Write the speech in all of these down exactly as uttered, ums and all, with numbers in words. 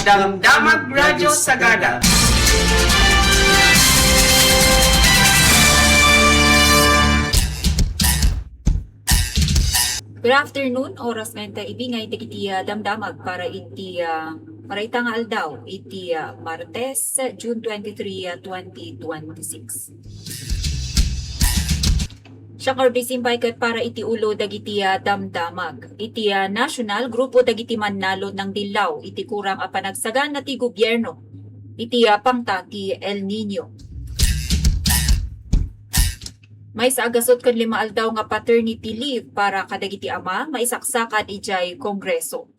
Damdamag Radio Sagada. Good afternoon. Oras ngayon ta ibingay dagiti, ah, damdamag para iti, ah, para ita nga aldaw, iti, ah, Martes, June twenty-three, ah, twenty twenty-six. Siak nga Rudy Simbay ket para iti ulo dagiti, ah, damdamag. Iti, ah, national, grupo dagiti mannalon nangdillaw iti kurang a panagsagana ti gobierno iti, ah, pangta ti El Niño. Maysa a gasut ken lima aldaw nga paternity leave para kadagiti ama maisaksakan idiay Kongreso.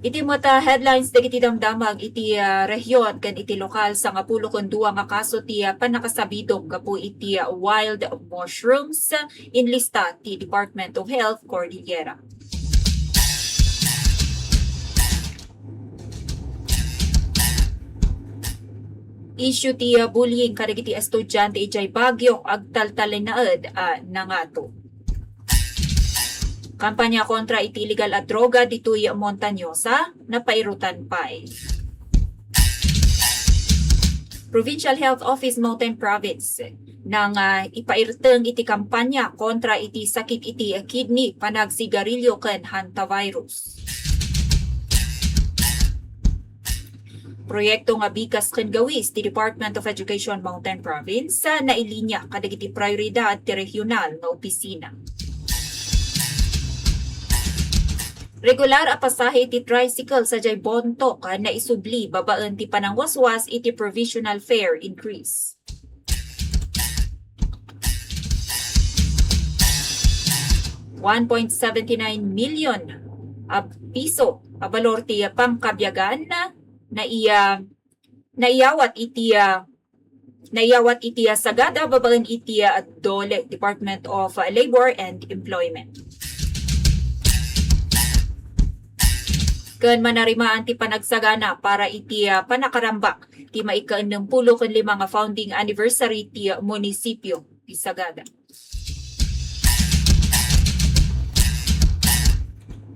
Iti met a headlines dagiti damdamag iti, ah, rehiyon ken iti lokal, sangapulo ken dua nga kaso ti, ah, pannakasabidong gapu iti, ah, wild mushrooms, inlista ti Department of Health Cordillera. Issue ti, ah, bullying kadagiti estudiante idiay Baguio, agtaltalinaed a nangato. Kampanya kontra iti illegal a droga ditoy Montañosa, napairutan pay. Provincial Health Office, Mountain Province, nang, ah, ipairteng iti kampanya kontra iti sakit iti kidney, panagsigarilyo ken hantavirus. Proyekto nga bigas ken gawis ti Department of Education, Mountain Province, ah, nailinya kadagiti prioridad ti regional nga opisina. Regular a pasahe ti tricycle sadiay Bontoc, ah, naisubli babaen ti panangwaswas iti provisional fare increase. One point seventy-nine million a piso a balor ti pangkabiagan na iya, naiyawat iti, ah, naiyawat iti, ah, Sagada babaen iti, ah, DOLE, Department of, ah, Labor and Employment. Ken manarimaan ti panagsagana para iti, ah, panakaramba ti maikaennem pulo ken lima nga founding anniversary ti, ah, munisipio ti Sagada.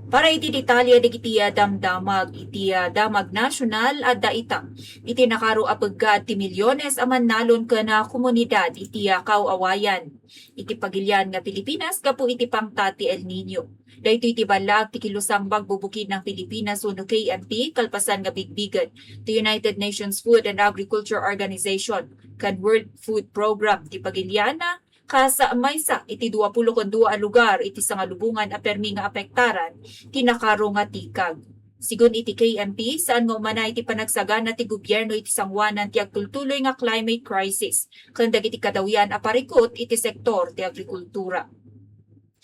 Para iti detalye dagiti, ah, damdamag iti, ah, Damag Nasional, adda ita iti nakaro a peggad ti milyones a mannalon ken, ah, komunidad iti, ah, Cauawayan iti pagilian nga Pilipinas gapu iti pangta ti El Niño. Daytoy ti ballaag ti Kilusang Bagbubukid ng Pilipinas wenno K M P kalpasan nga bigbigen ti United Nations Food and Agriculture Organization ken World Food Program ti pagilian, kas maysa iti duapulo ken dua a lugar iti sangalubongan a permi nga apektaran ti nakaro nga tikag. Sigun iti K M P, saan nga umana iti panagsagana ti gobierno iti sanguanan ti agtultuloy nga climate crisis ken dagiti kadawian a parikut iti sektor ti agrikultura.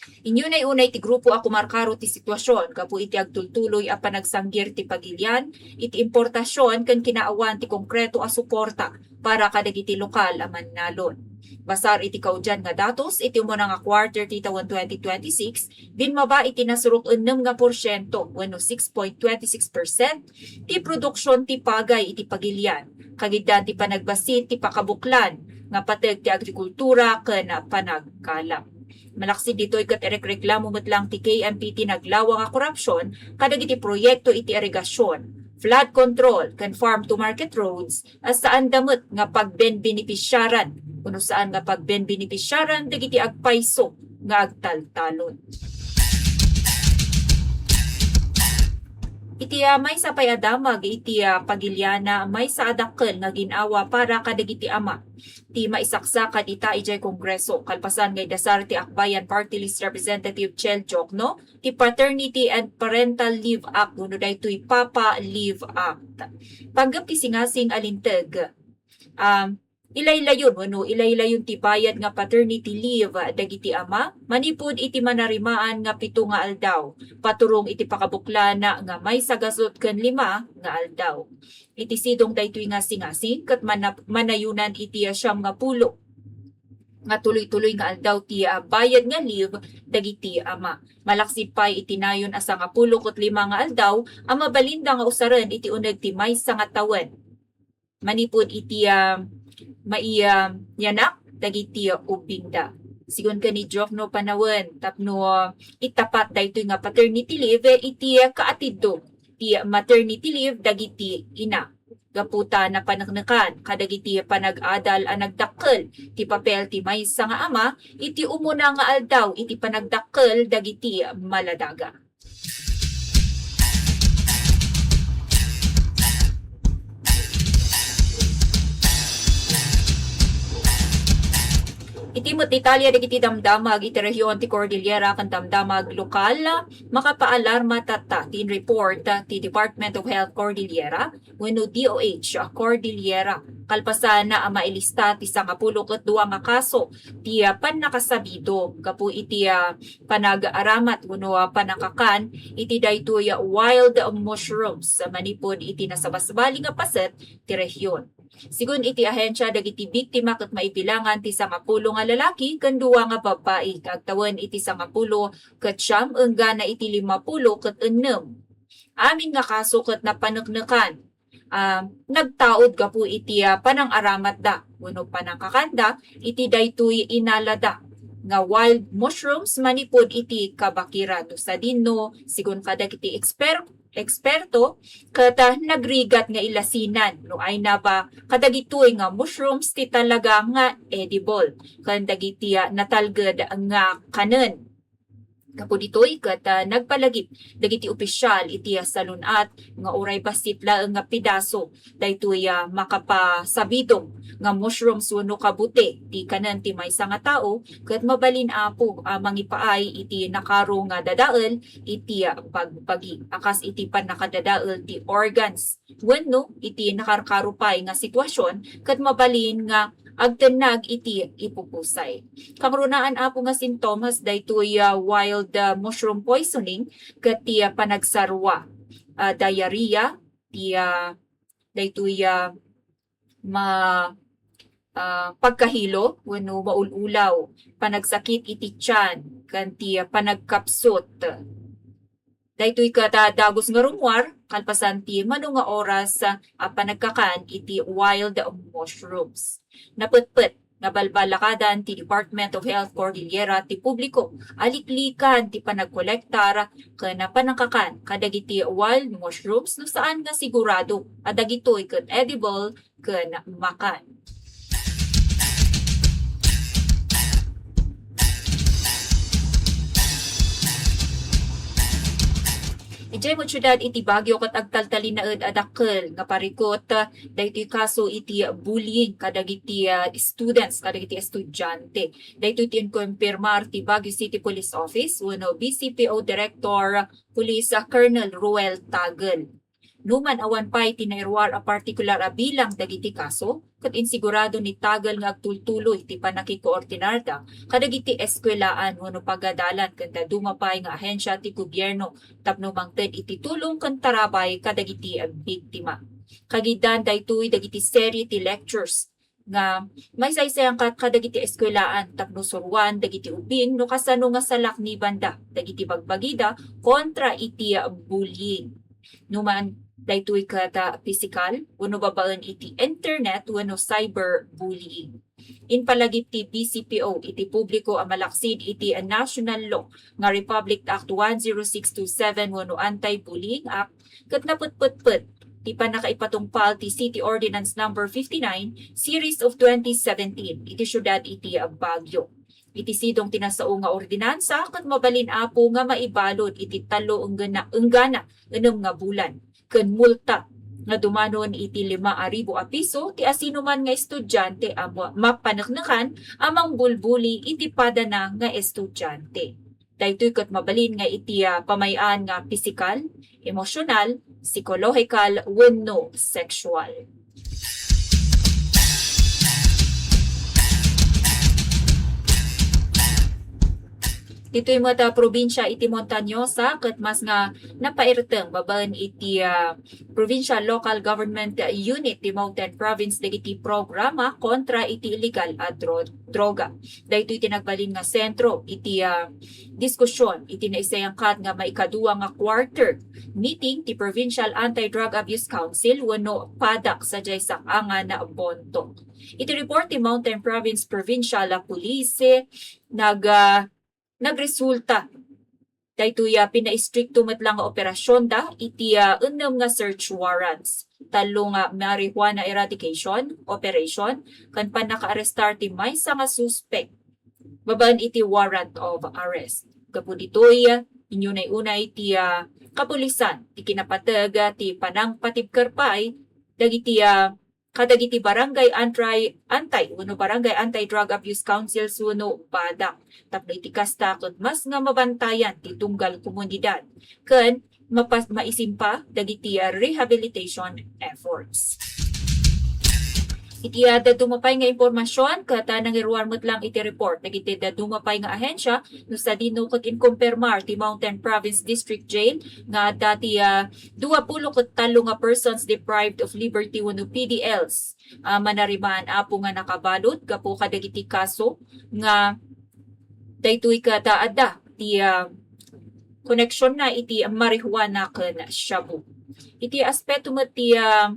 Inyunay-unay ti grupo a kumarkaro ti situasion gapu iti agtultuloy a panagsanggir ti pagilian iti importasion ken kinaawan ti konkreto a suporta para kadagiti lokal a mannalon. Basar iti kaudian nga datos, iti umuna nga quarter ti tawen twenty twenty-six, bimmaba iti nasurok ennem nga porsiento wenno six point twenty-six percent ti produksion ti pagay iti pagilian, kagiddan ti panagbassit ti pakabuklan nga pateg ti agrikultura ken panagkalam. Malaksid ditoy ket irekreklamo met lang ti K M P ti naglawa nga korupsion kadagiti proyekto iti irigasion, flood control, ken farm to market roads a saanda met nga pagbenbenepisiaran wenno saan nga pagbenbenepisiaran dagiti agpayso nga agtaltalon. Iti, ah, maysa pay a damag iti, ah, pagiliana, maysa a dakkel nga gin-awa para kadagiti ama ti maisaksakan ita idiay Kongreso, kalpasan nga iddasar ti Akbayan Party List Representative Chel Diokno ti Paternity and Parental Leave Act wenno daytoy Papa Leave Act. Panggep ti singasing a linteg, um, ilaylayon wenno ilaylayon ti bayad nga paternity leave dagiti ama manipud iti manarimaan nga pito nga aldaw, paturong iti pakabuklan nga maysa gasut ken lima nga aldaw. Iti sidong daytoy nga singasing ket mana-, manayonan iti siam nga pulo nga tuloy-tuloy nga aldaw ti, ah, bayad nga leave dagiti ama. Malaksid pay iti nayon a sangapulo ket lima nga aldaw a mabalinda nga usaren iti uneg ti maysa nga tawen manipud iti, ah, mai-, ah, yanak dagiti ubbingda. Sigun ken ni Jovno Panawen, tapno itapat daytoy nga paternity leave iti kaatiddo ti maternity leave dagiti ina. Gapu ta napaneknekan kadagiti panag-adal a nagdakkel ti papel ti maysa nga ama iti umuna nga aldaw iti panagdakkel dagiti maladaga. Iti met detalye dagiti damdamag iti rehiyon ti Cordillera ken damdamag lokal, makapaalarma tatta ti report ti Department of Health Cordillera wenno D O H Cordillera. Kalpasan a mailista ti sangapulo ket dua nga kaso ti, ah, pannakasabidong gapu iti, ah, panag-aramat wenno, ah, panangkakan iti daytoy wild mushrooms manipud iti nasabasbali nga paset ti rehiyon. Sigun iti ahensya, dagiti biktima ket maibilangan ti sangapulo nga lalaki ken dua nga babbai nga agtawen iti sangapulo ket siam enggana iti limapulo ket ennem. Amin nga kaso ket napaneknekan, ah, nagtaud gapu iti, ah, panangaramatda wenno panangkakanda iti daytoy inalada nga wild mushrooms manipud iti kabakiran no sadinno, sigun kadagiti eksper-, eksperto, ket, ah, nagrigat nga ilasinan no aynaba kadagitoy nga mushrooms ti talaga nga edible ken dagiti, ah, natalged nga kanen. Gapu ditoy ket, ah, nagpalagip dagiti opisyal iti, ah, salun-at nga uray bassit laeng nga pedaso daytoy, ah, makapasabidong nga mushrooms wenno kabute ti kanen ti maysa nga tao ket mabalin, Apo, a mangipaay iti nakaro nga dadael iti, ah, bagbagi a kas iti pannakadadael ti organs wenno iti nakarkaro pay nga sitwasion ket mabalin nga agtennag iti ipupusay. Kangrunaan, Apo, nga sintomas daytoy, ah, wild, ah, mushroom poisoning ket ti, ah, panagsarua, ah, diarrhea, ti, ah, daytoy, ah, ma-, ah, pagkahilo wenno maul-ulaw, panagsakit iti tiyan, ken ti, ah, panagkapsut. Daytoy ket, ah, dagus nga rummuar kalpasan ti mano nga oras, ah, a panagkakan iti wild mushrooms. Napetpet nga balbalakadan ti Department of Health Cordillera ti publiko a liklikan ti panagkolektar ken panangkakan kadagiti wild mushrooms no saan nga sigurado a dagitoy ket edible ken makan. Idiay met siudad iti Baguio ket agtaltalinaed a dakkel nga parikut, ah, daytoy kaso iti bullying kadagiti, ah, students, kadagiti estudiante. Daytoy ti inkumpirmar ti Baguio City Police Office wenno B C P O Director Police, ah, Colonel Ruel Tagel. Numan awan pay ti nairuar a partikular a bilang dagiti kaso, ket insigurado ni Tagel nga agtultuloy ti pannakikoordinarda kadagiti eskuelaan wenno pagadalan ken dadduma pay nga ahensia ti gobierno tapno mangted iti tulong ken tarabay kadagiti biktima. Kagiddan daytoy dagiti serie ti lectures nga maisaysayan kat-, kadagiti eskuelaan tapno suroan dagiti ubing no kasano nga salaknibanda dagiti bagbagida kontra iti bullying. Numan daytoy ket, ah, pisikal wenno babaen iti internet wenno cyberbullying. Impalagip ti B C P O iti publiko a malaksid iti national law nga Republic Act one zero six two seven wenno Anti-Bullying Act ket napetpetpet ti pannakaipatungpal ti City Ordinance Number fifty-nine, Series of twenty seventeen, iti siudad iti Baguio. Iti sidong ti nasao nga ordinansa, ket mabalin, Apo, nga maibalud iti tallo enggana, enggana ennem nga bulan ken multa nga dumanon iti lima a ribu a piso ti asinoman nga estudiante a ma-, mapaneknekan a mangbulbuli iti padana nga estudiante. Daytoy ket mabalin nga iti, ah, pamay-an nga pisikal, emosyonal, psikolohikal, wenno sexual. Ditoy met a probinsia iti Montañosa ket mas nga napairteng babaen iti, ah, Provincial Local Government Unit ti Mountain Province dagiti programa kontra iti illegal a dro-, droga. Daytoy ti nagbalin nga sentro iti, ah, diskusion iti naisayangkat nga maikadua nga quarter meeting ti Provincial Anti-Drug Abuse Council wenno PADAC sadiay sak-angan a Bonto. Iti report ti Mountain Province Provincial Police, nag, ah, nagresulta daytoy a pinaistrikto met la nga operasionda iti, ah, ennem nga search warrants, tallo nga marijuana eradication operation, ken pannakaarestar ti maysa nga suspek babaen iti warrant of arrest. Gapu ditoy, inyunay-unay ti, ah, kapulisan ti kinapateg, ah, ti panangpatibker pay dagiti, ah, kadagiti Barangay Anti, Anti wenno Barangay Anti-Drug Abuse Councils wenno PADAC. Tapno iti kasta, ket mas nga mabantayan ti tunggal komunidad ken mapas-, maisimpa dagiti, ah, rehabilitation efforts. Iti, ah, dadduma pay nga impormasion, ket, ah, nangiruar met lang iti report dagiti dadduma pay nga ahensya no sadino ket inkumpirmar ti Mountain Province District Jail nga adda ti, ah, dua pulo ket tallo nga persons deprived of liberty wenno P D Ls, ah, manarimaan, Apo, nga nakabalud gapu kadagiti kaso nga daytoy ket, ah, adda ti, ah, koneksionna iti marijuana ken shabu. Iti aspeto met ti, ah,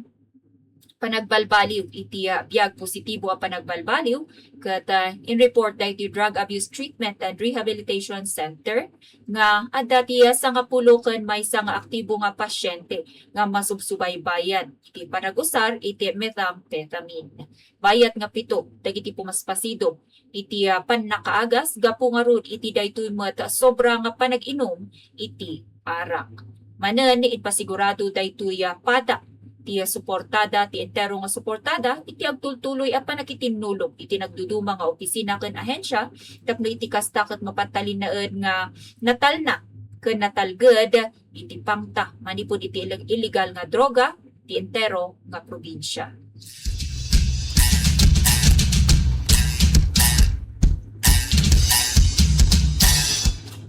panagbalbaliw iti, ah, biag, positibo a panagbalbaliw ket, ah, in-report daytoy Drug Abuse Treatment and Rehabilitation Center nga adda ti, ah, sangapulo ken maysa nga aktibo nga pasyente nga masubsubaybayan iti panagusar iti methamphetamine. Bayat nga pito dagiti pumaspasidong iti, ah, pannakaagas gapu ngarud iti daytoy met sobra nga panag-inum iti arak. Manen, impasigurado daytoy, ah, PADAC ti, ah, suportada, ti entero nga suportada iti agtultuloy a panakitinnulong iti nagduduma nga opisina ken ahensya tapno iti kasta ket mapatalinaed nga natalna ken natalged iti pangta manipud iti ile-, illegal nga droga ti entero nga probinsia.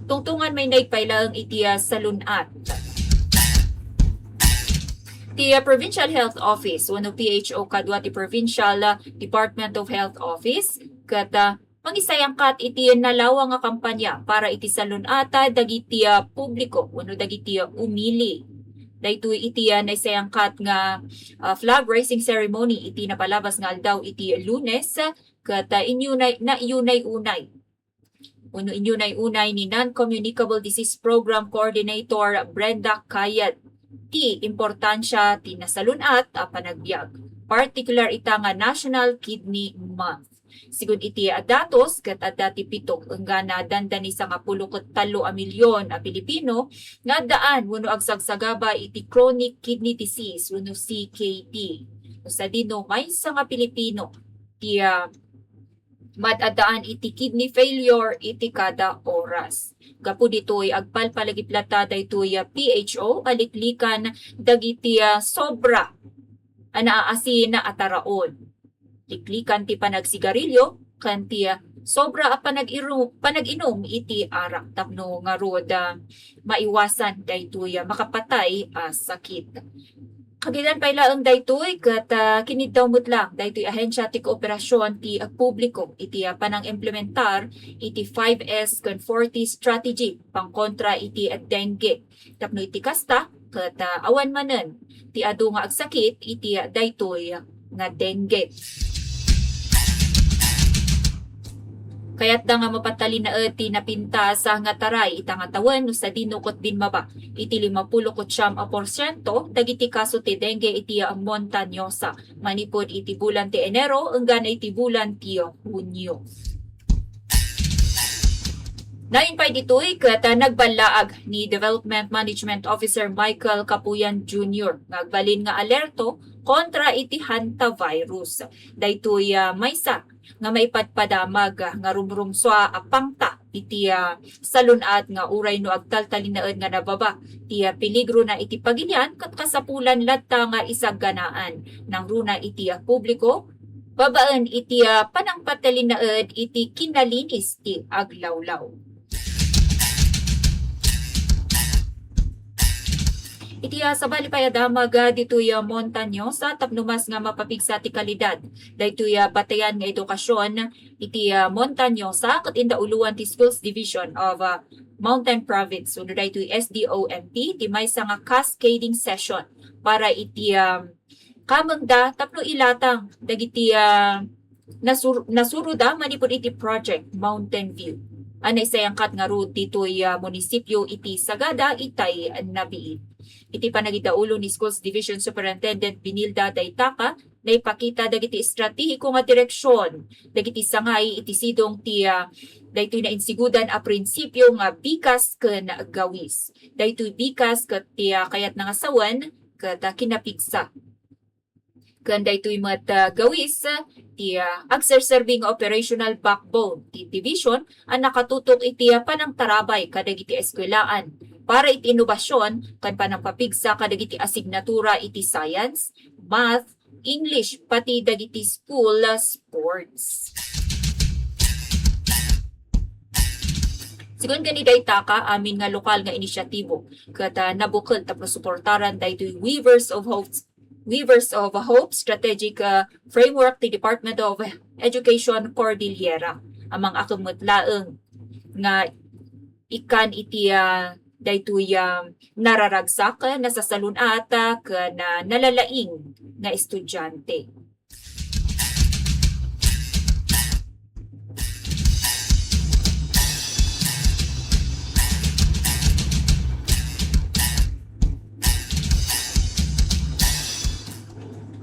Tungtungan manen pay laeng iti, ah, salun-at. Ti, ah, Provincial Health Office wenno P H O kadua ti Provincial, ah, Department of Health Office ket, ah, mangisayangkat iti nalawa nga kampanya para iti salun-ata dagiti, ah, publiko wenno dagiti, ah, umili. Daytoy iti, ah, naisayangkat nga, ah, flag raising ceremony iti napalabas nga aldaw iti Lunes, ket, ah, inyunay-, naiyunay-unay wenno inyunay-unay ni Non-Communicable Disease Program Coordinator Brenda Cayet ti importansia ti nasalun-at a panagbiag, partikular ita nga National Kidney Month. Sigun iti datos, ket adda ti pito enggana dandani sangapulo ket tallo a milyon a Pilipino nga addaan wenno agsagsagaba iti chronic kidney disease wenno C K D. No sadino maysa nga Pilipino ti, ah, mad-addaan iti kidney failure iti kada oras. Gapu ditoy, agpalpalagip latta daytoy a P H O a liklikan dagiti, ah, sobra a naaasin a taraon. Liklikan ti panagsigarilyo ken ti, ah, sobra a panag-iru-, panag-inum iti arak tapno ngarud, ah, maiwasan daytoy, ah, makapatay a sakit. Kagidan pay laeng daytoy, ket, ah, kiniddaw met lang daytoy ahensia ti kooperasion ti, ah, publiko iti, ah, panangimplementar iti five S ken four T strategy pangkontra iti, ah, dengue. Tapno iti kasta, ket, ah, awan manen ti adu nga agsakit iti, ah, daytoy nga dengue. Kayatda nga mapatalinaed ti napintas nga taray ita nga tawen no sadino ket bimmaba iti lima pulo ket siam a porsiento dagiti kaso ti dengue iti Montañosa manipud iti bulan ti Enero enggana iti bulan ti Hunio. Nain pay ditoy ket, ah, nagballaag ni Development Management Officer Michael Kapuyan Junior nga agbalin nga alerto kontra iti hantavirus. Daytoy, ah, maysa nga maipadpadamag, ah, nga rumrumsua a pangta iti, ah, salun-at nga uray no agtaltalinaed nga nababa ti, ah, peligrona iti pagilian ket kasapulan latta nga isagganaan nangruna iti, ah, publiko babaen iti, ah, panangpatalinaed iti kinalinis ti aglawlaw. Iti, ah, sabali pay a damag, ah, ditoy, ah, Montañosa tapno mas nga mapapigsa ti kalidad daytoy, ah, batayan nga edukasyon iti, ah, Montañosa ket indauloan ti Schools Division of, ah, Mountain Province wenno daytoy S D O M P ti maysa nga cascading session para iti, um, kamengda tapno ilatang dagiti, ah, nasur-, nasuroda manipud iti Project Mountain View a naisayangkat ngarud ditoy, ah, munisipio iti Sagada, itay Nabiit. Iti panagidaulo ni Schools Division Superintendent Benilda Daytaca, naipakita dagiti estratehiko nga direksion dagiti sangay iti sidong ti, ah, daytoy nainsigudan a prinsipio nga bikas ken gawis. Daytoy bikas ket ti, ah, kayatna nga sawen ket, ah, kinapigsa. Ken daytoy met, ah, gawis ti, ah, agserserbi nga operational backbone ti division a nakatutok iti, ah, panangtarabay kadagiti eskuelaan para iti inobasyon ken panangpapigsa kadagiti asignatura iti science, math, English, pati dagiti school, ah, sports. Sigun ken ni Daytaca, amin nga lokal nga inisyatibo ket, ah, nabukel tapno suportaran daytoy Weavers of Hope, Weavers of Hope Strategic, ah, Framework ti Department of Education Cordillera. Ammang-akem met laeng nga ikkan iti, ah, daytoy, ah, nararagsak, nasasalun-at, ah, ken, ah, nalalaing nga estudiante.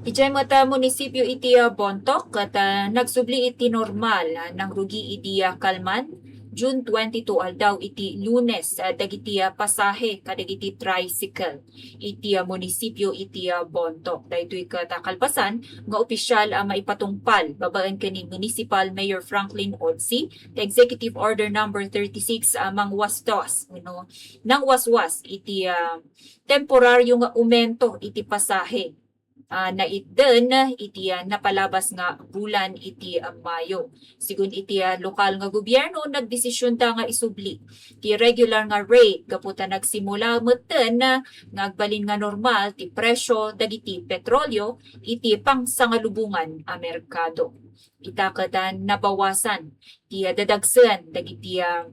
Idiay met a munisipio iti, ah, Bontoc ket, ah, nagsubli iti normal, ah, nangrugi idi, ah, kalman, June twenty-two, aldaw iti Lunes, ah, dagiti, ah, pasahe kadagiti tricycle iti, ah, munisipio iti, ah, Bontoc. Daytoy ket, ah, kalpasan nga opisyal a maipatungpal babaen ken ni Municipal Mayor Franklin Otzi ti Executive Order Number thirty-six a mangwaswas wenno nangwaswas iti, ah, temporario nga aumento iti pasahe, ah, naitden iti, ah, napalabas nga bulan iti, ah, Mayo. Sigun iti, ah, lokal nga gobierno, nagdesisionda nga isubli ti regular nga rate gapu ta nagsimula metten, ah, nga agbalin nga normal ti presyo dagiti petrolyo iti pangsangalubongan a merkado. Ita ket, ah, nabawasan ti, ah, dadagsen dagiti, ah,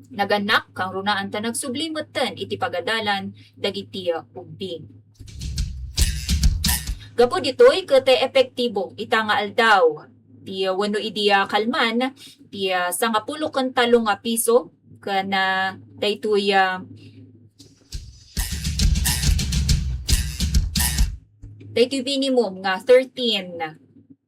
nagannak, kangrunaan ta nagsubli metten iti pagadalan dagiti, ah, ubbing. Gapu ditoy ket epektibo ita nga aldaw ti, ah, wenno idi, ah, kalman ti, ah, sangapulo ken tallo nga piso ken, ah, daytoy, ah, daytoy minimum nga thirteen,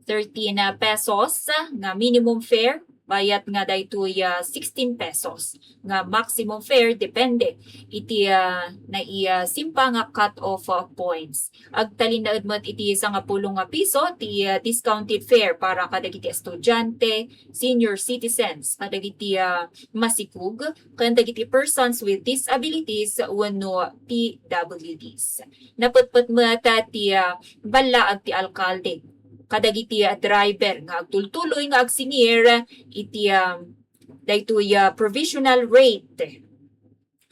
thirteen, ah, pesos nga minimum fare, bayat nga daytoy, ah, sixteen pesos nga maximum fare, depende iti, ah, naisimpa nga cut-off, ah, points. Agtalinaed met iti sangapulo nga piso ti, ah, discounted fare para kadagiti estudiante, senior citizens, kadagiti, ah, masikog, ken dagiti persons with disabilities wenno P W Ds. Napetpet met, ah, ti, ah, ballaag ti alkalde kadagiti, ah, driver nga agtultuloy nga agsingir iti, ah, daytoy, ah, provisional rate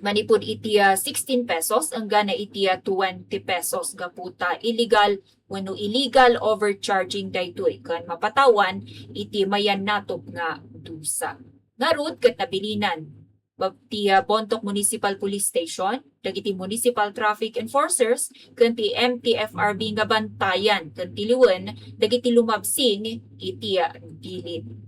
manipud iti, ah, sixteen pesos enggana iti, ah, twenty pesos gapu ta illegal wenno illegal overcharging daytoy ken mapatawan iti mayannatog nga dusa. Ngarud ket nabilinan bab-, ti, ah, Bontoc Municipal Police Station, dagiti Municipal Traffic Enforcers, ken ti M T F R B nga bantayan ken tiliwen dagiti lumabsing iti, ah, bilin.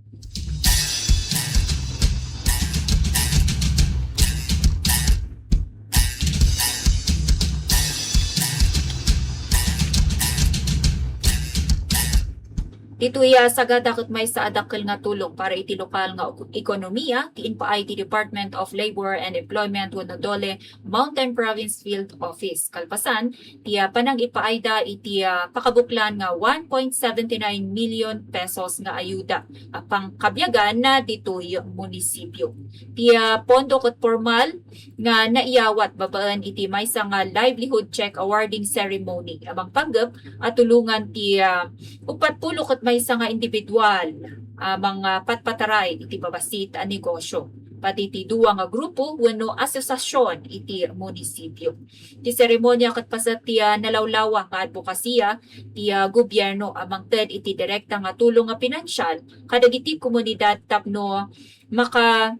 Ditoy, ah, Sagada ket maysa a dakkel nga tulong para iti lokal nga ek-, ekonomiya ti impaay ti Department of Labor and Employment wenno DOLE Mountain Province Field Office. Kalpasan, ti, ah, panangipaayda iti, ah, pakabuklan nga one point seventy nine million pesos nga ayuda a pangkabiagan na ditoy munisipyo. Ti, ah, pondo ket pormal nga naiyawat babaen iti maysa nga livelihood check awarding ceremony a mangpanggep a tulongan ti, ah, uppat pulo ket maysa nga individual a mangpatpataray iti babassit a negosyo. pati ti dua nga grupo wenno asosiasion iti munisipio. Ti seremonia ket paset ti, ah, nalawlawa nga adbokasiya ti, ah, gobierno a mangted iti direkta nga tulong nga pinansial kadagiti komunidad tapno maka-,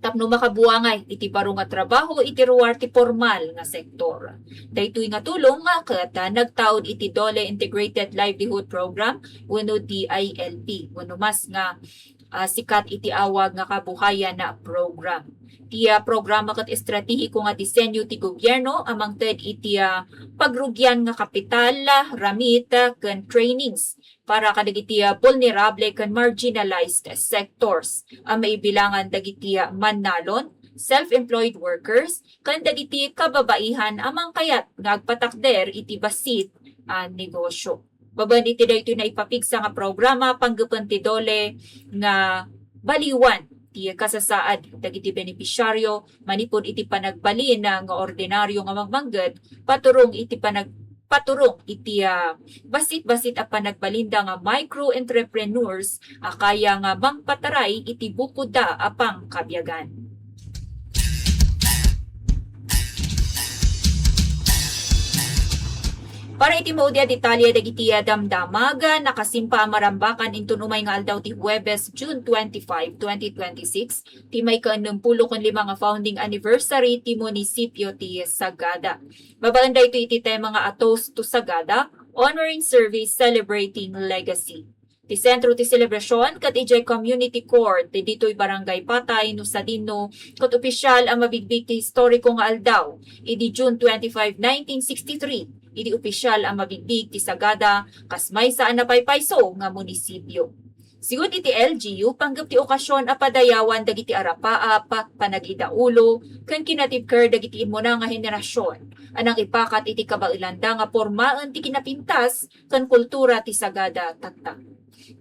tapno makabuangay iti baro nga trabaho iti ruar ti pormal nga sektor. Daytoy nga tulong nga ket, ah, nagtaud iti DOLE Integrated Livelihood Program wenno D I L P wenno mas nga, ah, sikat iti awag nga kabuhayan program. Ti, ah, programa ket estratehiko nga disenyo ti gobierno a mangted iti, ah, pagrugian nga kapital, ah, ramit, ah, ken trainings para kadagiti, ah, vulnerable ken marginalized sectors a maibilangan dagiti, ah, mannalon, self-employed workers, ken dagiti kababaihan a mangkayat nga agpatakder iti bassit a negosyo. Babaen iti daytoy naipapigsa nga programa, panggepen ti DOLE nga baliwan ti kasasaad dagiti benepisyaryo manipud iti panagbalin nga ordinario nga mangmangged, paturong iti panag-, paturong iti, ah, bassit-bassit a panagbalinda nga micro entrepreneurs a kaya nga mangpataray iti bukodda a pangkabiagan. Para iti maudi a detalye dagiti, ah, damdamag, ah, nakasimpa a marambakan inton umay nga aldaw ti Huwebes, June twenty-five, twenty twenty-six, ti maikaennem pulo ken lima nga founding anniversary ti munisipio ti Sagada. Babaen daytoy iti tema nga A Toast to Sagada, Honoring Service, Celebrating Legacy. Ti sentro ti selebrasion ket idiay community court ti ditoy Barangay Patay no sadino ket opisyal a mabigbig ti historiko nga aldaw idi June twenty-five, nineteen sixty-three, idi opisyal a mabigbig ti Sagada kas maysa a napaypayso nga munisipio. Sigun iti L G U, panggep ti okasion a padayawan dagiti arapaap, panagidaulo, ken kinatibker dagiti immuna nga henerasion a nangipakat iti kabaelanda nga pormaen ti kinapintas ken kultura ti Sagada tatta.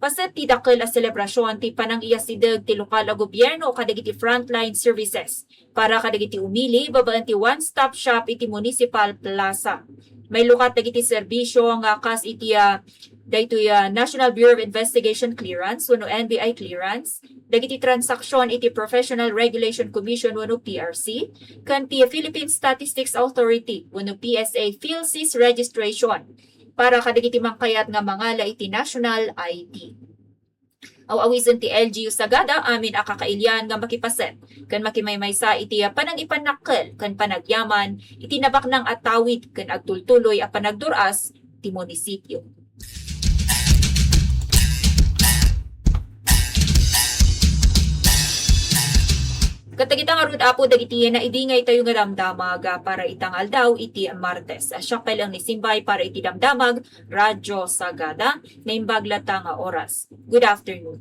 Paset ti dakkel a selebrasion ti panangiyasideg ti lokal a gobierno kadagiti frontline services para kadagiti umili babaen ti one-stop shop iti Municipal Plaza. Mailukat dagiti serbisio nga kas iti, ah, daytoy, ah, National Bureau of Investigation clearance wenno N B I clearance, dagiti transaksion iti Professional Regulation Commission wenno P R C, ken ti Philippine Statistics Authority wenno P S A PhilSys registration para kadagiti mangkayat nga mangala iti national I D. Aw-awisen ti L G U Sagada amin a kakailian nga makipaset ken makimaymaysa iti panangipannakkel ken panagyaman iti nabaknang a tawid ken agtultuloy a panagdur-as ti munisipio. Ket dagita ngarud, Apo, dagiti naibingaytayo nga damdamag para ita nga aldaw iti Martes. Siak pay laeng ni Simbay para iti Damdamag, Radyo Sagada. Naimbag latta nga oras. Good afternoon.